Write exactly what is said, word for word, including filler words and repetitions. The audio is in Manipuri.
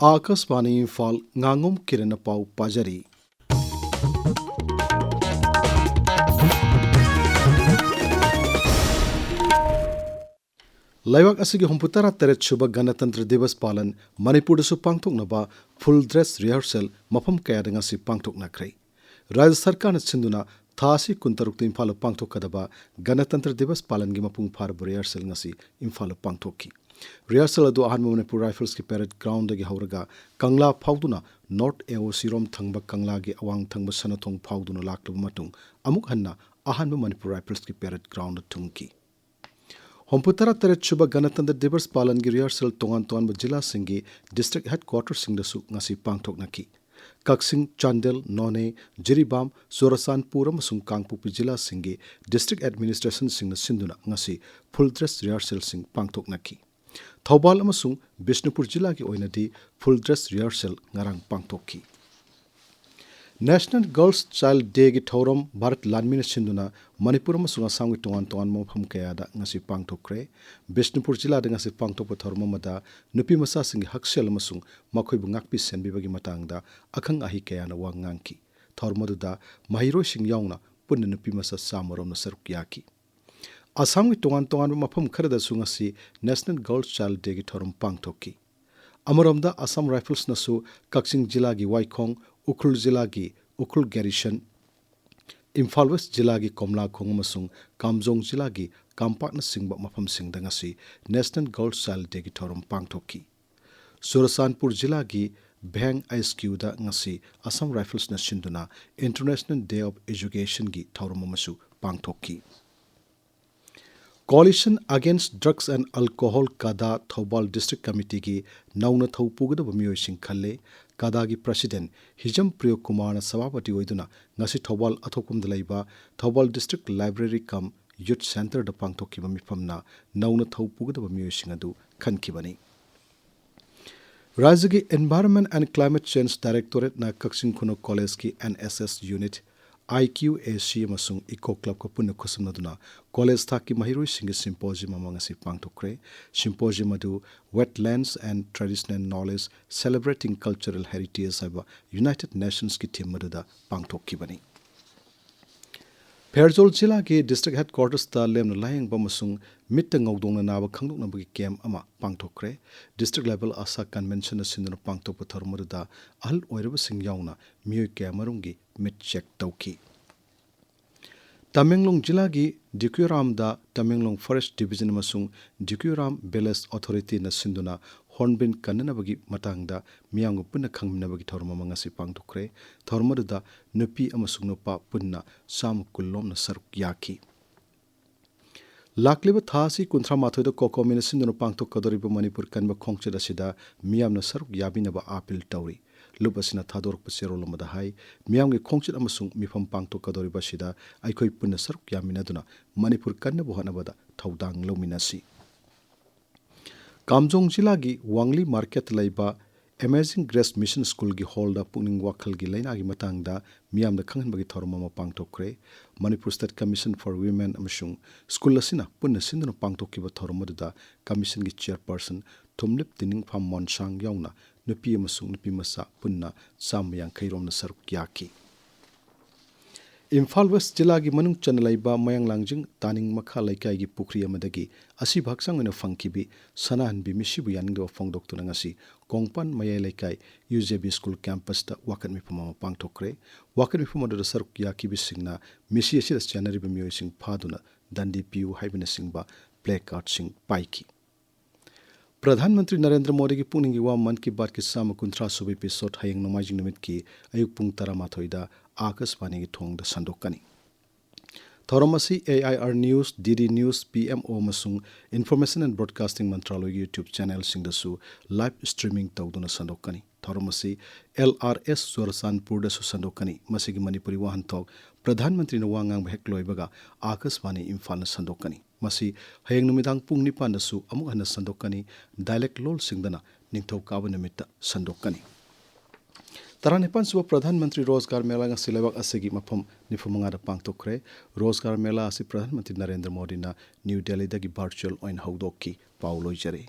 ꯑꯥꯀꯥꯁꯕꯥꯅꯤ ꯏꯝꯐꯥꯜ, ꯉꯥꯉꯣꯝ ꯀꯤꯔꯟꯅ ꯄꯥꯎ ꯄꯥꯖꯔꯤ꯫ ꯂꯩꯕꯥꯛ ꯑꯁꯤꯒꯤ ꯍꯨꯝꯐꯨꯇꯔꯥ ꯇꯔꯦꯠ ꯁꯨꯕ ꯒꯅꯇꯟꯇ꯭ꯔ ꯗꯤꯕꯁ ꯄꯥꯂꯟ ꯃꯅꯤꯄꯨꯔꯗꯁꯨ ꯄꯥꯡꯊꯣꯛꯅꯕ full dress rehearsal ꯃꯐꯝ ꯀꯌꯥꯗ ꯉꯁꯤ ꯄꯥꯡꯊꯣꯛꯅꯈ꯭ꯔꯦ꯫ ꯔꯥꯖ꯭ꯌ ꯁꯔꯀꯥꯔꯅ ꯁꯤꯟꯗꯨꯅ ꯊꯥ ꯑꯁꯤ ꯀꯨꯟꯇꯔꯨꯛꯇ ꯏꯝꯐꯥꯜꯗ ꯄꯥꯡꯊꯣꯛꯀꯗꯕ ꯒꯅꯇꯟꯇ꯭ꯔ ꯗꯤꯕꯁ ꯄꯥꯂꯟꯒꯤ ꯃꯄꯨꯡ ꯐꯥꯔꯕ rehearsal ꯉꯁꯤ ꯏꯝꯐꯥꯜꯗ ꯄꯥꯡꯊꯣꯛꯈꯤ꯫ Rehearsal ꯑꯗꯨ ꯑꯍꯥꯟꯕ ꯃꯅꯤꯄꯨꯔ ꯔꯥꯏꯐꯜꯁꯀꯤ parade groundꯗꯒꯤ ꯍꯧꯔꯒ ꯀꯪꯂꯥ ꯐꯥꯎꯗꯨꯅ North AOC ꯔꯣꯝ ꯊꯪꯕ ꯀꯪꯂꯥꯒꯤ ꯑꯋꯥꯡ ꯊꯪꯕ ꯁꯅꯥꯊꯣꯡ ꯐꯥꯎꯗꯨꯅ ꯂꯥꯛꯂꯕ ꯃꯇꯨꯡ ꯑꯃꯨꯛ ꯍꯟꯅ ꯑꯍꯥꯟꯕ ꯃꯅꯤꯄꯨꯔ ꯔꯥꯏꯐꯜꯁꯀꯤ parade groundꯗ ꯊꯨꯡꯈꯤ꯫ ꯍꯨꯝꯐꯨꯇꯔꯥ ꯇꯔꯦꯠ ꯁꯨꯕ ꯒꯅꯇꯟꯇ꯭ꯔ ꯗꯤꯕꯁ ꯄꯥꯂꯟꯒꯤ rehearsal ꯇꯣꯉꯥꯟ ꯇꯣꯉꯥꯟꯕ ꯖꯤꯂꯥꯁꯤꯡꯒꯤ district headquarterꯁꯤꯡꯗꯁꯨ ꯉꯁꯤ ꯄꯥꯡꯊꯣꯛꯅꯈꯤ꯫ ꯀꯛꯆꯤꯡ, ꯆꯥꯟꯗꯦꯜ, ꯅꯣꯅꯦ, ꯖꯤꯔꯤꯕꯥꯝ, ꯆꯨꯔꯆꯥꯟꯄꯨꯔ ꯑꯃꯁꯨꯡ ꯀꯥꯡꯄꯣꯛꯄꯤ ꯖꯤꯂꯥꯁꯤꯡꯒꯤ district administrationꯁꯤꯡꯅ ꯁꯤꯟꯗꯨꯅ ꯉꯁꯤ full dress rehearsalꯁꯤꯡ ꯄꯥꯡꯊꯣꯛꯅꯈꯤ꯫ ꯊꯧꯕꯥꯜ ꯑꯃꯁꯨꯡ ꯕꯤꯁꯅꯨꯄꯨꯔ ꯖꯤꯂꯥꯒꯤ ꯑꯣꯏꯅꯗꯤ full dress rehearsal ꯉꯔꯥꯡ ꯄꯥꯡꯊꯣꯛꯈꯤ꯫ National Girls Child Dayꯒꯤ ꯊꯧꯔꯝ ꯚꯥꯔꯠ ꯂꯥꯟꯃꯤꯅ ꯁꯤꯟꯗꯨꯅ ꯃꯅꯤꯄꯨꯔ ꯑꯃꯁꯨꯡ ꯑꯁꯥꯝꯒꯤ ꯇꯣꯉꯥꯟ ꯇꯣꯉꯥꯟꯕ ꯃꯐꯝ ꯀꯌꯥꯗ ꯉꯁꯤ ꯄꯥꯡꯊꯣꯛꯈ꯭ꯔꯦ꯫ ꯕꯤꯁꯅꯨꯄꯨꯔ ꯖꯤꯂꯥꯗ ꯉꯁꯤ ꯄꯥꯡꯊꯣꯛꯄ ꯊꯧꯔꯝ ꯑꯃꯗ ꯅꯨꯄꯤ ꯃꯆꯥꯁꯤꯡꯒꯤ ꯍꯛꯁꯦꯜ ꯑꯃꯁꯨꯡ ꯃꯈꯣꯏꯕꯨ ꯉꯥꯛꯄꯤ ꯁꯦꯟꯕꯤꯕꯒꯤ ꯃꯇꯥꯡꯗ ꯑꯈꯪ ꯑꯍꯩ ꯀꯌꯥꯅ ꯋꯥ ꯉꯥꯡꯈꯤ꯫ ꯊꯧꯔꯝ ꯑꯗꯨꯗ ꯃꯍꯩꯔꯣꯏꯁꯤꯡ ꯌꯥꯎꯅ ꯄꯨꯟꯅ ꯅꯨꯄꯤ ꯃꯆꯥ ꯆꯥꯝꯃ ꯔꯣꯝꯅ ꯁꯔꯨꯛ ꯌꯥꯈꯤ꯫ ꯑꯁꯥꯝꯒꯤ ꯇꯣꯉꯥꯟ ꯇꯣꯉꯥꯟꯕ ꯃꯐꯝ ꯈꯔꯗꯁꯨ ꯉꯁꯤ National Girls Child Dayꯒꯤ ꯊꯧꯔꯝ ꯄꯥꯡꯊꯣꯛꯈꯤ꯫ ꯑꯃꯔꯣꯝꯗ ꯑꯁꯥꯝ ꯔꯥꯏꯐꯜꯁꯅꯁꯨ ꯀꯛꯆꯤꯡ ꯖꯤꯂꯥꯒꯤ ꯋꯥꯏꯈꯣꯡ, ꯎꯈ꯭ꯔꯨꯜ ꯖꯤꯂꯥꯒꯤ ꯎꯈ꯭ꯔꯨꯜ garrison, ꯏꯝꯐꯥꯜ ꯋꯦꯁ ꯖꯤꯂꯥꯒꯤ ꯀꯣꯝꯂꯥꯈꯣꯡ ꯑꯃꯁꯨꯡ ꯀꯥꯝꯖꯣꯡ ꯖꯤꯂꯥꯒꯤ ꯀꯥꯝꯄꯥꯛꯅꯆꯤꯡꯕ ꯃꯐꯝꯁꯤꯡꯗ ꯉꯁꯤ National Girls Child Dayꯒꯤ ꯊꯧꯔꯝ ꯄꯥꯡꯊꯣꯛꯈꯤ꯫ ꯆꯨꯔꯆꯥꯟꯄꯨꯔ ꯖꯤꯂꯥꯒꯤ ꯚꯦꯡ ꯑꯩꯆ ꯀ꯭ꯌꯨꯗ ꯉꯁꯤ ꯑꯁꯥꯝ ꯔꯥꯏꯐꯜꯁꯅ ꯁꯤꯟꯗꯨꯅ International Day of Educationꯒꯤ ꯊꯧꯔꯝ ꯑꯃꯁꯨ ꯄꯥꯡꯊꯣꯛꯈꯤ꯫ Coalition Against Drugs and Alcohol, ꯀꯗꯥ, ꯊꯧꯕꯥꯜ district committeeꯒꯤ ꯅꯧꯅ ꯊꯧ ꯄꯨꯒꯗꯕ ꯃꯤꯑꯣꯏꯁꯤꯡ ꯈꯜꯂꯦ꯫ ꯀꯗꯥꯒꯤ president ꯍꯤꯖꯝ ꯄ꯭ꯔꯤꯌꯣ ꯀꯨꯃꯥꯔꯅ ꯁꯚꯥꯄꯇꯤ ꯑꯣꯏꯗꯨꯅ ꯉꯁꯤ ꯊꯧꯕꯥꯜ ꯑꯊꯣꯛꯄꯝꯗ ꯂꯩꯕ Thoubal district library cum youth centreꯗ ꯄꯥꯡꯊꯣꯛꯈꯤꯕ ꯃꯤꯐꯝꯅ ꯅꯧꯅ ꯊꯧ ꯄꯨꯒꯗꯕ ꯃꯤꯑꯣꯏꯁꯤꯡ ꯑꯗꯨ ꯈꯟꯈꯤꯕꯅꯤ꯫ ꯔꯥꯖ꯭ꯌꯒꯤ Environment and Climate Change Directorateꯅ ꯀꯛꯆꯤꯡ ꯈꯨꯅꯧ collegeꯀꯤ NSS unit I Q A C ꯑꯃꯁꯨꯡ ꯏꯀꯣ ꯀ꯭ꯂꯕꯀ ꯄꯨꯟꯅ ꯈꯨꯠꯁꯝꯅꯗꯨꯅ ꯀꯣꯂꯦꯖ ꯊꯥꯛꯀꯤ ꯃꯍꯩꯔꯣꯏꯁꯤꯡꯒꯤ symposium ꯑꯃ ꯉꯁꯤ ꯄꯥꯡꯊꯣꯛꯈ꯭ꯔꯦ꯫ Symposium ꯑꯗꯨ Wetlands and Traditional Knowledge, Celebrating Cultural Heritage ꯍꯥꯏꯕ United Nationsꯀꯤ theme ꯑꯗꯨꯗ ꯄꯥꯡꯊꯣꯛꯈꯤꯕꯅꯤ꯫ ꯐꯦꯔꯖꯣꯜ ꯖꯤꯂꯥꯒꯤ district headquartersꯇ ꯂꯦꯝꯅ ꯂꯥꯌꯦꯡꯕ ꯑꯃꯁꯨꯡ ꯃꯤꯠꯇ ꯉꯧꯗꯣꯡꯅ ꯅꯥꯕ ꯈꯪꯗꯣꯛꯅꯕꯒꯤ camp ꯑꯃ ꯄꯥꯡꯊꯣꯛꯈ꯭ꯔꯦ꯫ District level ASHA conventionꯅ ꯁꯤꯟꯗꯨꯅ ꯄꯥꯡꯊꯣꯛꯄ ꯊꯧꯔꯝ ꯑꯗꯨꯗ ꯑꯍꯜ ꯑꯣꯏꯔꯕꯁꯤꯡ ꯌꯥꯎꯅ ꯃꯤꯑꯣꯏ ꯀꯌꯥꯃꯔꯨꯝꯒꯤ ꯃꯤꯠ check ꯇꯧꯈꯤ꯫ ꯇꯃꯦꯡꯂꯣꯡ ꯖꯤꯂꯥꯒꯤ ꯗꯤꯀ꯭ꯌꯨꯔꯥꯝꯗ ꯇꯃꯦꯡꯂꯣꯡ Forest Division ꯑꯃꯁꯨꯡ ꯗꯤꯀ꯭ꯌꯨꯔꯥꯝ Village Authorityꯅ ꯁꯤꯟꯗꯨꯅ hornbill ꯀꯟꯅꯅꯕꯒꯤ ꯃꯇꯥꯡꯗ ꯃꯤꯌꯥꯝꯒ ꯄꯨꯟꯅ ꯈꯪꯃꯤꯟꯅꯕꯒꯤ ꯊꯧꯔꯝ ꯑꯃ ꯉꯁꯤ ꯄꯥꯡꯊꯣꯛꯈ꯭ꯔꯦ꯫ ꯊꯧꯔꯝ ꯑꯗꯨꯗ ꯅꯨꯄꯤ ꯑꯃꯁꯨꯡ ꯅꯨꯄꯥ ꯄꯨꯟꯅ ꯆꯥꯝꯃ ꯀꯨꯟ ꯂꯣꯝꯅ ꯁꯔꯨꯛ ꯌꯥꯈꯤ꯫ ꯂꯥꯛꯂꯤꯕ ꯊꯥ ꯑꯁꯤ ꯀꯨꯟꯊ꯭ꯔꯥ ꯃꯥꯊꯣꯏꯗ COCOMIꯅ ꯁꯤꯟꯗꯨꯅ ꯄꯥꯡꯊꯣꯛꯀꯗꯧꯔꯤꯕ ꯃꯅꯤꯄꯨꯔ ꯀꯟꯕ ꯈꯣꯡꯆꯠ ꯑꯁꯤꯗ ꯃꯤꯌꯥꯝꯅ ꯁꯔꯨꯛ ꯌꯥꯕꯤꯅꯕ appeal ꯇꯧꯔꯤ꯫ ꯂꯨꯞ ꯑꯁꯤꯅ ꯊꯥꯗꯣꯔꯛꯄ ꯆꯦꯔꯣꯜ ꯑꯃꯗ ꯍꯥꯏ, ꯃꯤꯌꯥꯝꯒꯤ ꯈꯣꯡꯆꯠ ꯑꯃꯁꯨꯡ ꯃꯤꯐꯝ ꯄꯥꯡꯊꯣꯛꯀꯗꯧꯔꯤꯕ ꯑꯁꯤꯗ ꯑꯩꯈꯣꯏ ꯄꯨꯟꯅ ꯁꯔꯨꯛ ꯌꯥꯃꯤꯟꯅꯗꯨꯅ ꯃꯅꯤꯄꯨꯔ ꯀꯟꯅꯕ ꯍꯣꯠꯅꯕꯗ ꯊꯧꯗꯥꯡ ꯂꯧꯃꯤꯟꯅꯁꯤ꯫ ꯀꯥꯝꯖꯣꯡ ꯖꯤꯂꯥꯒꯤ ꯋꯥꯡꯂꯤ marketꯇ ꯂꯩꯕ Amazing Grace Mission Schoolꯒꯤ hallꯗ ꯄꯨꯛꯅꯤꯡ ꯋꯥꯈꯜꯒꯤ ꯂꯥꯏꯅꯥꯒꯤ ꯃꯇꯥꯡꯗ ꯃꯤꯌꯥꯝꯗ ꯈꯪꯍꯟꯕꯒꯤ ꯊꯧꯔꯝ ꯑꯃ ꯄꯥꯡꯊꯣꯛꯈ꯭ꯔꯦ꯫ Manipur State Commission for Women ꯑꯃꯁꯨꯡ school ꯑꯁꯤꯅ ꯄꯨꯟꯅ ꯁꯤꯟꯗꯨꯅ ꯄꯥꯡꯊꯣꯛꯈꯤꯕ ꯊꯧꯔꯝ ꯑꯗꯨꯗ commissionꯒꯤ chairperson ꯊꯨꯝꯂꯤꯞ ꯇꯤꯅꯤꯡꯐꯥꯝ ꯃꯣꯟꯁꯥꯡ ꯌꯥꯎꯅ ꯅꯨꯄꯤ ꯑꯃꯁꯨꯡ ꯅꯨꯄꯤ ꯃꯆꯥ ꯄꯨꯟꯅ ꯆꯥꯝꯃ ꯌꯥꯡꯈꯩ ꯔꯣꯝꯅ ꯁꯔꯨꯛ ꯌꯥꯈꯤ꯫ ꯏꯝꯐꯥꯜ West ꯖꯤꯂꯥꯒꯤ ꯃꯅꯨꯡ ꯆꯟꯅ ꯂꯩꯕ ꯃꯌꯥꯡ ꯂꯥꯡꯖꯤꯡ ꯇꯥꯅꯤꯡ ꯃꯈꯥ ꯂꯩꯀꯥꯏꯒꯤ ꯄꯨꯈ꯭ꯔꯤ ꯑꯃꯗꯒꯤ ꯑꯁꯤꯕ ꯍꯛꯆꯥꯡ ꯑꯣꯏꯅ ꯐꯪꯈꯤꯕꯤ ꯁꯅꯥꯍꯟꯕꯤ ꯃꯤꯁꯤꯕꯨ ꯌꯥꯅꯤꯡꯗꯕ ꯐꯣꯡꯗꯣꯛꯇꯨꯅ ꯉꯁꯤ ꯀꯣꯡꯄꯥꯟ ꯃꯌꯥꯏ ꯂꯩꯀꯥꯏ U J B school campusꯇ ꯋꯥꯀꯠ ꯃꯤꯐꯝ ꯑꯃ ꯄꯥꯡꯊꯣꯛꯈ꯭ꯔꯦ꯫ ꯋꯥꯀꯠ ꯃꯤꯐꯝ ꯑꯗꯨꯗ ꯁꯔꯨꯛ ꯌꯥꯈꯤꯕꯁꯤꯡꯅ ꯃꯤꯁꯤ ꯑꯁꯤꯗ ꯆꯦꯟꯅꯔꯤꯕ ꯃꯤꯑꯣꯏꯁꯤꯡ ꯐꯥꯗꯨꯅ ꯗꯟꯗꯤ ꯄꯤꯌꯨ ꯍꯥꯏꯕꯅꯆꯤꯡꯕ placardꯁꯤꯡ ꯄꯥꯏꯈꯤ꯫ ꯄ꯭ꯔꯙꯥꯟ ꯃꯟꯇ꯭ꯔꯤ ꯅꯔꯦꯟꯗ꯭ꯔ ꯃꯣꯗꯤꯒꯤ ꯄꯨꯛꯅꯤꯡꯒꯤ ꯋꯥ ꯃꯟ ꯀꯤ ꯕꯥꯠꯀꯤ ꯆꯥꯝꯃ ꯀꯨꯟꯊ꯭ꯔꯥ ꯁꯨꯕ episode ꯍꯌꯦꯡ ꯅꯣꯡꯃꯥꯏꯖꯤꯡ ꯅꯨꯃꯤꯠꯀꯤ ꯑꯌꯨꯛ ꯄꯨꯡ ꯇꯔꯥꯃꯥꯊꯣꯏꯗ ꯑꯥꯀꯥꯁꯕꯥꯅꯤꯒꯤ ꯊꯣꯡꯗ ꯁꯟꯗꯣꯛꯀꯅꯤ꯫ ꯊꯧꯔꯝ ꯑꯁꯤ A I R News, D D News, P M O ꯑꯃꯁꯨꯡ Information and Broadcasting ꯃꯟꯇ꯭ꯔꯥꯂꯣꯏꯒꯤ YouTube channelꯁꯤꯡꯗꯁꯨ live streaming ꯇꯧꯗꯨꯅ ꯁꯟꯗꯣꯛꯀꯅꯤ꯫ ꯊꯧꯔꯝ ꯑꯁꯤ L R S ꯆꯨꯔꯆꯥꯟꯄꯨꯔꯗꯁꯨ ꯁꯟꯗꯣꯛꯀꯅꯤ꯫ ꯃꯁꯤꯒꯤ ꯃꯅꯤꯄꯨꯔꯤ ꯋꯥꯍꯟꯊꯣꯛ ꯄ꯭ꯔꯙꯥꯟ ꯃꯟꯇ꯭ꯔꯤꯅ ꯋꯥ ꯉꯥꯡꯕ ꯍꯦꯛ ꯂꯣꯏꯕꯒ ꯑꯥꯀꯥꯁꯕꯥꯅꯤ ꯏꯝꯐꯥꯜꯅ ꯁꯟꯗꯣꯛꯀꯅꯤ꯫ ꯃꯁꯤ ꯍꯌꯦꯡ ꯅꯨꯃꯤꯗꯥꯡ ꯄꯨꯡ ꯅꯤꯄꯥꯟꯗꯁꯨ ꯑꯃꯨꯛ ꯍꯟꯅ ꯁꯟꯗꯣꯛꯀꯅꯤ꯫ Dialect ꯂꯣꯜꯁꯤꯡꯗꯅ ꯅꯤꯡꯊꯧꯀꯥꯕ ꯅꯨꯃꯤꯠꯇ ꯁꯟꯗꯣꯛꯀꯅꯤ꯫ ꯇꯔꯥꯅꯤꯄꯥꯟ ꯁꯨꯕ ꯄ꯭ꯔꯙꯥꯟ ꯃꯟꯇ꯭ꯔꯤ ꯔꯣꯖꯒꯥꯔ ꯃꯦꯂꯥ ꯉꯁꯤ ꯂꯩꯕꯥꯛ ꯑꯁꯤꯒꯤ ꯃꯐꯝ ꯅꯤꯐꯨ ꯃꯉꯥꯗ ꯄꯥꯡꯊꯣꯛꯈ꯭ꯔꯦ꯫ ꯔꯣꯖꯒꯥꯔ ꯃꯦꯂꯥ ꯑꯁꯤ ꯄ꯭ꯔꯙꯥꯟ ꯃꯟꯇ꯭ꯔꯤ ꯅꯔꯦꯟꯗ꯭ꯔ ꯃꯣꯗꯤꯅ ꯅ꯭ꯌꯨ ꯗꯦꯜꯂꯤꯗꯒꯤ ꯚꯔꯆꯨꯑꯦꯜ ꯑꯣꯏꯅ ꯍꯧꯗꯣꯛꯈꯤ꯫ ꯄꯥꯎ ꯂꯣꯏꯖꯔꯦ꯫